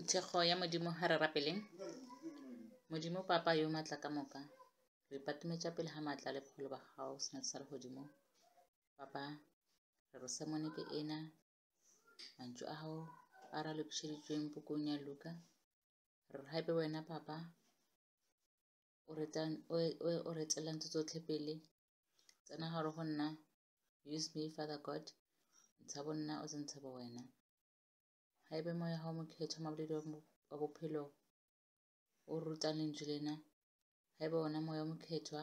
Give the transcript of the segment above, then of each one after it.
Phuthego ya Modimo ga re rapeleng. Modimo Papa yo maatla ka moka, re ipatometša pele ga maatla le bogolo ba gago senatla sa legodimo. Papa, re re semone ke ena, mantšu a gago a ra lokišeditšweng pukung ya Luka. Re re gape wena Papa o re etelang tse tsotlhe pele. Tsena gare go nna, use me Father God, ntsha bo nna o tsentshe bo wena. Ga e be moya wa mokgethwa maboledi wa bophelo o rutang lentšu lena. Ga e be ona moya o mokgethwa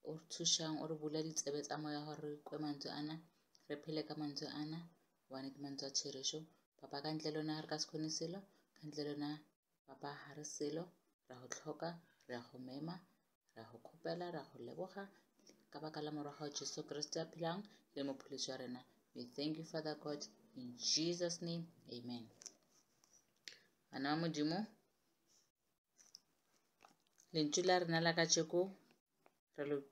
o re thušang, o re bula ditsebe tsa moya gore re kwe mantswe ana, re phele ka mantswe ana, gobane ke mantswe a therešo. Papa, ka ntle le wena ga re ka se kgone selo, ka ntle le wena Papa ga re selo. Re a go hloka, re a go mema, re a go kgopela, re a go leboga ka baka la morwa gago Jesu Kriste a phelang le mophološi wa rena. We thank you, Father God, in Jesus' name, amen. Bana ba Modimo, lentšu la rena la kajeko re lo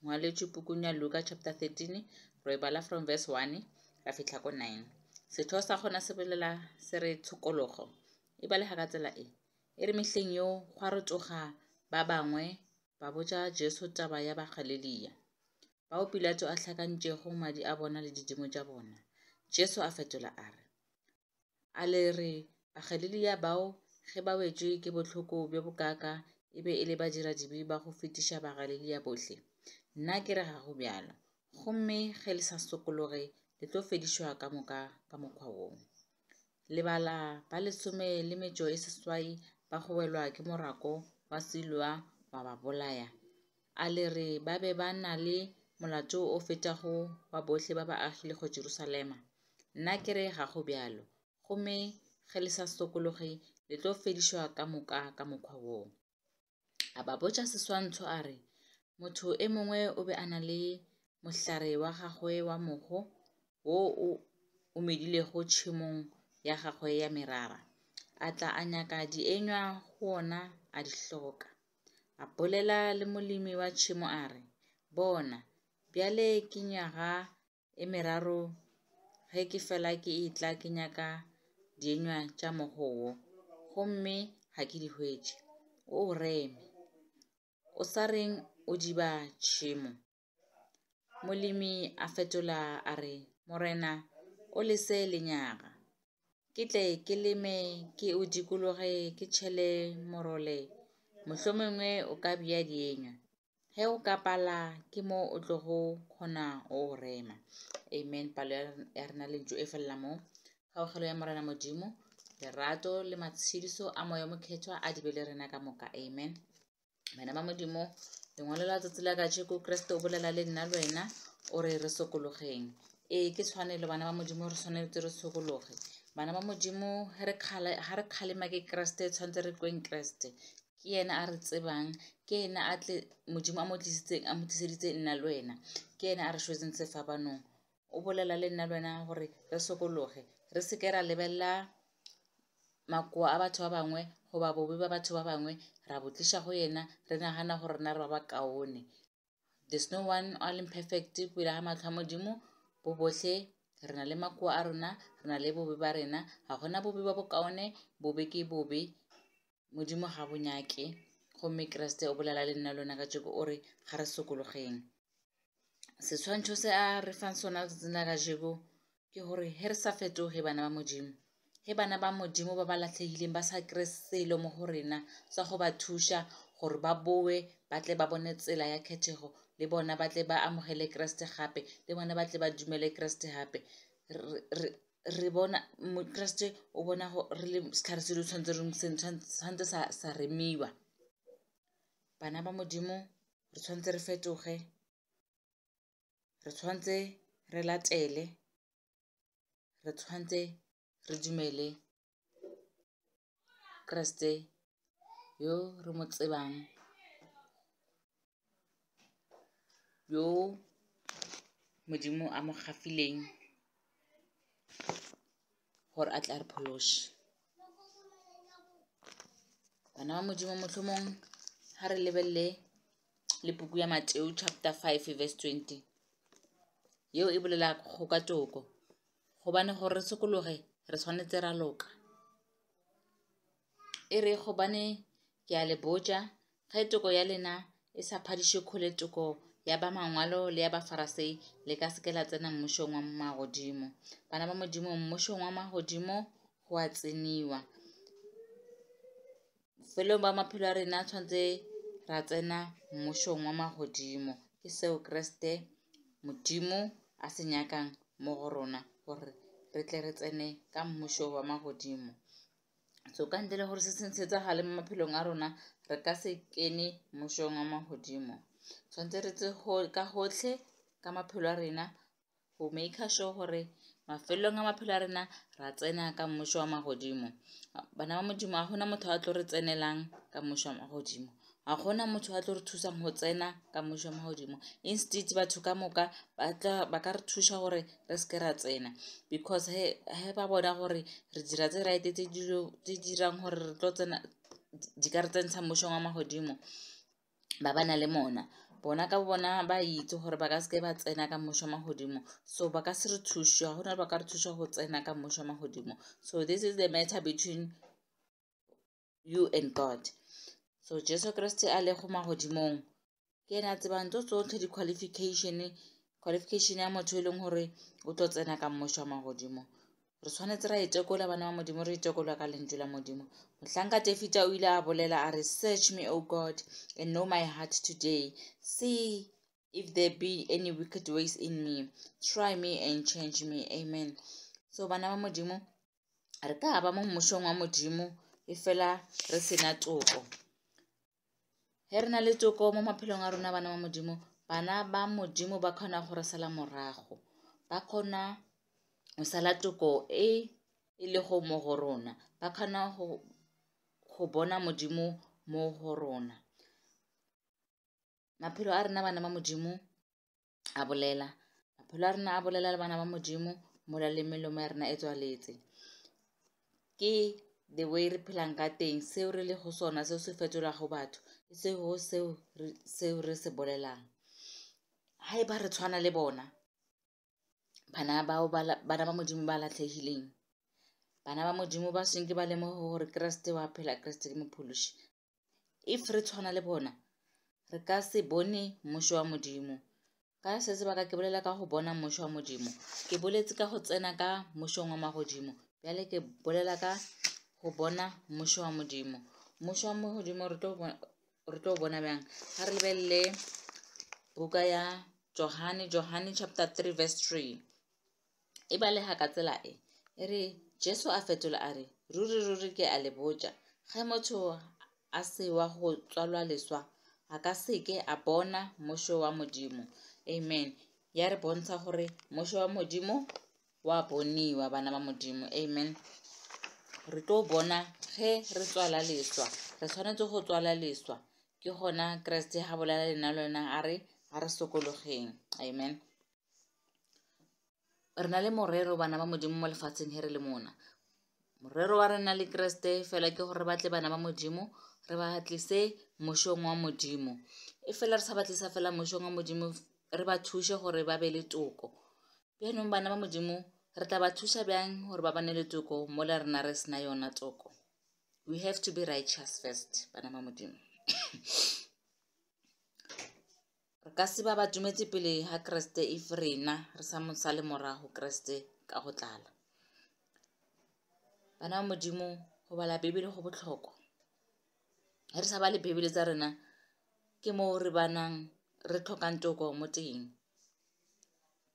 ngwaletšwe pukung ya Luka chapter 13, re e bala from verse 1 ra fihla ko 9. Setho sa gona se bolela se re tshokologo. E balega ka tsela e. E re mehleng yeo gwa rotoga ba bangwe ba botša Jesu taba ya Bagalelia, bao Pilato a hlakantšego madi a bona le didimo tša bona. Jesu a fetola a re, A le re Bagalelia bao ge ba wetšwe ke bohloko bjo bokaaka e be e le badiradibe ba go fetiša Bagalelia bohle? Nna ke re ga go bjalo. Gomme ge le sa sokologe, le tlo fedišwa ka moka ka mokgwa woo. Lebala ba lesome le metšo e seswai ba go welwa ke morako wa Siloa wa ba bolaya. A le re ba be ba na le molato o fetago wa bohle ba ba agilego Jerusalema? Nna ke re ga go bjalo. Gomme ge le sa sokologe, le tlo fedišwa ka moka ka mokgwa woo. A ba botša seswantšho a re, Motho e mongwe o be a na le mohlare wa gagwe wa mogo wo o medilego tšhemong ya gagwe ya merara. A tla a nyaka dienywa go wona a di hloka. A bolela le molemi wa tšhemo a re, Bona, bjale ke nywaga e meraro ge ke fela ke etla ke nyaka dienywa tša mogo wo, gomme ga ke di hwetše. O o reme. O sa reng o diba tšhemo? Molemi a fetola a re, Morena, o lese lenyaga, ke tle ke leme ke o dikologe ke tšhele morole, mohlomongwe o ka bea dienywa. Ge o ka pala ke mo o tlogo kgona o o rema. Amen. Palo ya rena lentšu e felela mo. Kgaogelo ya Morena Modimo, lerato le matshediso a Moya Mokhethwa a di be le rena ka moka. Amen. Bana ba Modimo, lengwalo la tsatsi la kajeko Kreste o bolela le nna le wena o re re sokologeng. Ee, ke tshwanelo bana ba Modimo re tshwanetse re sokologe. Bana ba Modimo ge re kgalema ke Kreste tshwanetse re kweng Kreste. Ke yena a re tsebang, ke yena a tle Modimo a mo tlisitseng a mo tliseditse nna le wena. Ke yena a re shwetseng sefapanong. O bolela le nna le wena gore re sokologe, re se ke ra lebelela makoa a batho ba bangwe goba bobe ba batho ba bangwe ra bo tliša go yena re nagana gore rena re ba ba kaone. There's no one a leng perfect pele ga mahlo a Modimo, bo bohle re na le makoa a rena, re na le bobe ba rena. Ga gona bobe ba bokaone, bobe ke bobe. Modimo ga bo nyake. Gomme Kriste o bolela le nna le wena kajeko o re ga re sokologeng. Seswantšho se a re fang sona letsatsing la kajeko ke gore ge re sa fetoge bana ba Modimo, ge bana ba Modimo ba ba latlhegileng ba sa kry-e selo mo go rena sa go ba thuša gore ba boe ba tle ba bone tsela ya kgethego le bona ba tle ba amogele Kriste gape le bona ba tle ba dumele Kriste gape. Re bona Kriste o bona re le setlhare se tshwanetse sa remiwa. Bana ba Modimo re tshwanetse re fetoge, re tshwanetse re latele, re tshwanetse re dumele Kriste yo re mo tsebang, yo Modimo a mo gafileng gore a tle a re phološe. Bana ba Modimo mohlomong ga re lebelele le puku ya Mateo chapter 5 verse 20 yeo e bolelago ka toko, gobane gore re sokologe re tshwanetse ra loka. E re, Gobane ke a le botša, ge toko ya lena e sa phadiše kgole toko ya ba mangwalo le ya Bafarasei, le ka se ke la tsena mmušong wa magodimo. Bana ba Modimo, mmušong wa magodimo go a tseniwa. Bofelong ba maphelo a rena tshwanetse ra tsena mmušong wa magodimo. Ke seo Kriste Modimo a se nyakang mo go rona, gore re tle re tsene ka mmušo wa magodimo. So ka ntle le gore se seng se etsagale mo maphelong a rona, re ka se kene mmušong wa magodimo. Tshwanetse re tse ka gotlhe ka maphelo a rena go make sure gore mafelelong a maphelo a rena ra tsena ka mmušo wa magodimo. Bana ba Modimo, ga gona motho a tlo re tsenelang ka mmušo wa magodimo. Ga gona motho a tlo re thusang go tsena ka mmušo wa magodimo. Instead batho ka moka ba ka re thuša gore re seke ra tsena, because he ba bona gore re dira tse right, tse di dirang gore re tlo tsena, di ka re tsentsha mmušong wa magodimo, ba ba na le mona. Bona ka bona ba itse gore ba ka seke ba tsena ka mmušo wa magodimo, so ba ka se re thuše. Ga gona ba ka re thuša go tsena ka mmušo wa magodimo. So this is the matter between you and God. So Jesu Kriste a le go magodimong ke ena a tsebang tso tsotlhe di-qualification, qualification ya motho e leng gore o tlo tsena ka mmušo wa magodimo. Re tshwanetse ra itekola, bana ba Modimo, re itekola ka lentšu la Modimo. Mohlanka Dafida o ile a bolela a re, Search me, O God, and know my heart today. See if there be any wicked ways in me. Try me and change me. Amen. So bana ba Modimo, re ka ba mo mmušong wa Modimo e fela re sena toko. He re na le toko mo maphelong a rona, bana ba Modimo, bana ba Modimo ba kgona go re sala morago. Ba kgona go sala toko e e lego mo go rona. Ba kgona go bona Modimo mo go rona. Maphelo a rena, bana ba Modimo, a bolela. Maphelo a rena a bolela le bana ba Modimo mola le melomo ya rena e tswaletse. Ke the way re phelang ka teng, seo re le go sona, seo se fetolago batho, e sego seo re se bolelang. Ha e ba re tshwana le bona, bana bao bana ba Modimo ba latlhegileng, bana ba Modimo ba senke ba lemoge gore Kriste wa phela, Kriste ke mophološi. If re tshwana le bona, re ka se bone mmušo wa Modimo. Ka se sebaka ke bolela ka go bona mmušo wa Modimo. Ke boletse ka go tsena ka mmušong wa magodimo. Bjale ke bolela ka go bona mmušo wa Modimo. Mmušo wa Modimo re tlo bona bjang? Ha re lebelele buka ya Johane, Johane chapter 3 verse 3. E balega ka tsela e. E re, Jesu a fetola a re, Ruri ruri ke a le botša, ge motho a se wa go tswalwa leswa, a ka seke a bona mmušo wa Modimo. Amen. Ya re bontsha gore mmušo wa Modimo wa boniwa, bana ba Modimo. Amen. Re tlo bona ge re tswala leswa. Re tshwanetse go tswala leswa. Ke gona Kriste ha bolela le nna le wena a re, a re sokologeng. Amen. Re na le morero, bana ba Modimo, mo lefatsheng he re le mona. Morero wa rena le Kriste fela ke gore re batle bana ba Modimo, re ba tlise mmušong wa Modimo. E fela re sa ba tlisa fela mmušong wa Modimo, re ba thuše gore ba be le toko. Bjanong bana ba Modimo, re tla ba thuša bjang gore ba bane le toko mola rena re sena yona toko? We have to be righteous first, bana ba Modimo. Re ka se ba ba tumetse pele ha Kriste if rena re sa mo sale morago Kriste ka go tlala. Bana ba Modimo, go bala Bibele go bohlokwa. Ge re sa bale Bibele tsa rena, ke moo re banang re tlhokang toko mo teng.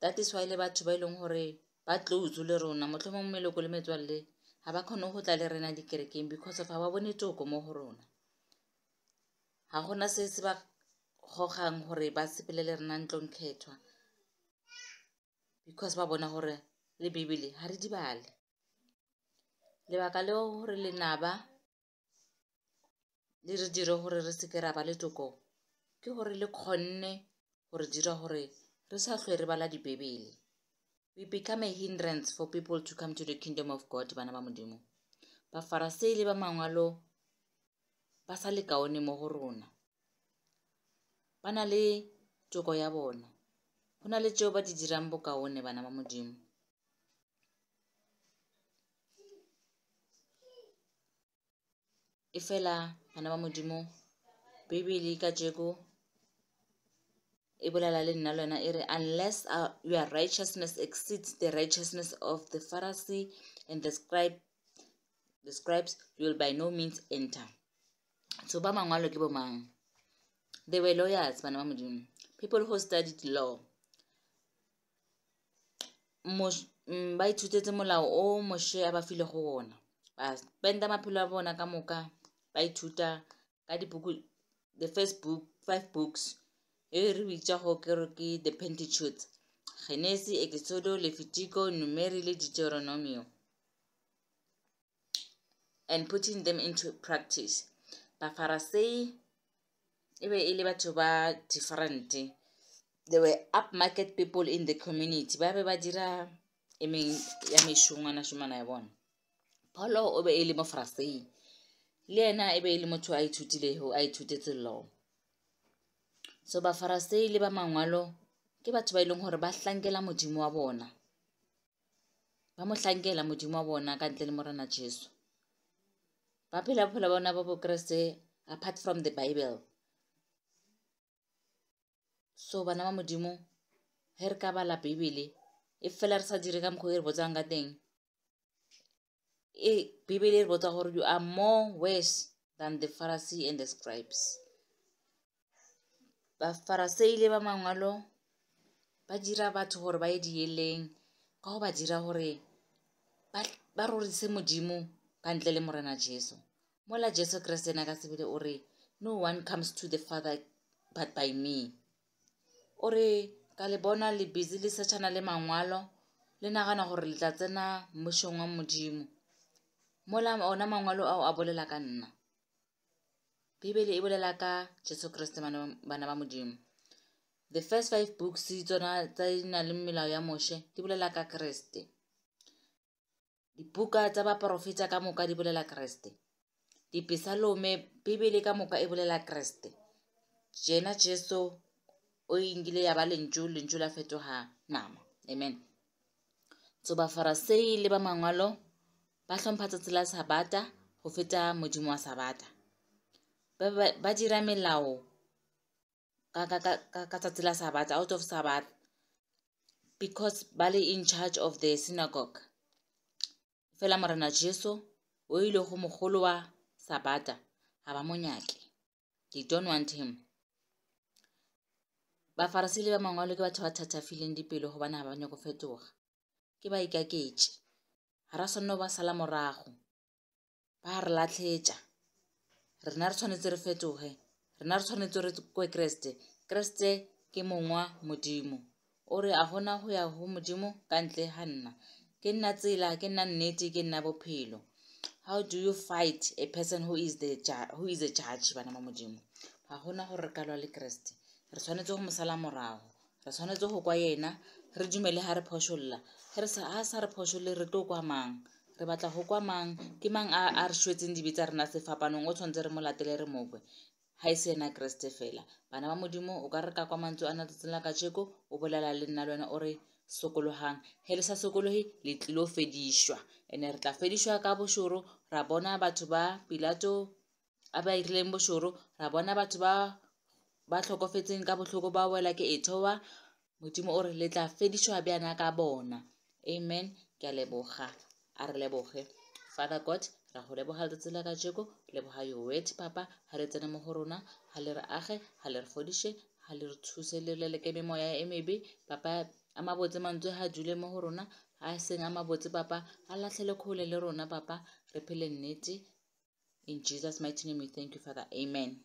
That is why le batho ba e leng gore ba close le rona, mohlomong meloko le metswalle, ha ba kgone go tla le rena dikerekeng because of ha ba bone toko mo go rona. Ha gona se se ba gogang gore ba sepele le rena ntlong khethwa, because ba bona gore le Bibele ha re di bale. Lebaka leo gore lenaba le re dire gore re seke ra ba le toko, ke gore le kgonne gore dira gore re sa hlwe re bala dibibele. We become a hindrance for people to come to the kingdom of God, bana ba Modimo. Bafarasei le ba mangwalo ba sa le kaone mo go rona. Ba na le toko ya bona. Go na le tšeo ba di dirang bokaone, bana ba Modimo. E Efela bana ba Modimo, Bibele kajeko e bolela le nna le wena e re, unless your righteousness exceeds the righteousness of the Pharisee and the scribe, the scribes, you will by no means enter. So ba mangwalo ke bo mang? They were lawyers, bana ba Modimo, people who studied law. Ba ithutetse molao o Moshe a ba filego wona, ba spenda maphelo a bona ka moka ba ithuta ka dipuku, the first book, 5 books e re bitšago ke re ke the Pentateuch, Genesi, Exodo, Lefitiko, Numeri le Deuteronomio, and putting them into practice. Bafarasei e be e le batho ba different. They were upmarket people in the community. Ba be ba dira e meng ya mešongwana šomana ya bona. Paulo o be e le mofarasei, le yena e be e le motho a ithutilego, a ithutetse law. So bafarasei le ba mangwalo ke batho ba e leng gore ba hlankela Modimo wa bona, ba mo hlankela Modimo wa bona ka ntle le Morena Jesu. Ba phela bophelo bona ba Bokreste apart from the Bible. So bana ba Modimo, ge re ka bala Bibele e fela re sa dire ka mokgwa e re botsang ka teng, e Bibele e re botsa gore you are more worse than the Pharisee and the scribes. Bafarasei le ba mangwalo ba dira batho gore ba ye dieleng ka go ba dira gore ba rorise Modimo ka ntle le Morena Jesu. Mola Jesu Kriste ena ka sebele o re, no one comes to the Father but by me. O re ka le bona le busy le searchana le mangwalo, le nagana gore le tla tsena mmušong wa Modimo, mola ona mangwalo ao a bolela ka nna. Bibele e bolela ka Jesu Kriste, bana ba Modimo. The first 5 books tsona tsa di na le melao ya Moshe di bolela ka Kriste. Dibuka tsa baprofeta ka moka di bolela Kriste. Dipesalome, Bibele ka moka e bolela Kriste. Jena Jesu o inkile ya ba lentšu, lentšu la fetoga nama. Amen. So bafarasei le ba mangwalo ba hlompha tsatsi la Sabata go feta Modimo wa Sabata. Ba dira melao ka tsatsi la Sabata, out of Sabbath, because ba le in charge of the synagogue. Fela Morena Jesu o ile go mogolo wa Sabata, ga ba mo nyake. They don't want him. Bafarasei le ba mangwalo ke batho ba thathafileng dipelo gobane ga ba nyako fetoga. Ke ba ikaketše. Ga ra swanna go ba sala morago. Ba re latlhetša. Rena re tshwanetse re fetoge. Rena re tshwanetse re kwe Kriste. Kriste ke mongwa Modimo. O re a gona go ya go Modimo ka ntle ga nna. Ke nna tsela, ke nna nnete, ke nna bophelo. How do you fight a person who is the who is a judge, bana ba Modimo? Ga gona gore re ka lwa le Kriste. Re tshwanetse go mo sala morago. Re tshwanetse go kwa yena, re dumele ha re phošolla. Ge re sa, ha sa re phošolle, re tlo kwa mang? Re batla go kwa mang? Ke mang a re shwetseng dibe tsa rena sefapanong? O tshwanetse re mo latele, re mo kwe. Ha e se yena Kriste fela. Bana ba Modimo, o ka re ka kwa mantswe ana tsatsing la kajeko, o bolela le nna le wena o re sokologang. Ge le sa sokologe, le tlilo fedišwa. Ene re tla fedišwa ka bošoro, ra bona batho ba Pilato a ba irileng bošoro, ra bona batho ba hlokofetseng ka bohloko ba wela ke ethoa. Modimo o re le tla fedišwa bjana ka bona. Amen. Ke a leboga. A re leboge. Father God, ra go leboga letsatsi la kajeko, leboga your word, Papa, ha le tsene mo go rona, ha le re age, ha le re fodiše, ha le re thuse, le leleke memoya e mebe, Papa, a mabotse mantswe ha dule mo go rona, a seng a mabotse, Papa, a lahlele kgole le rona, Papa, re phele nnete. In Jesus' mighty name we thank you, Father. Amen.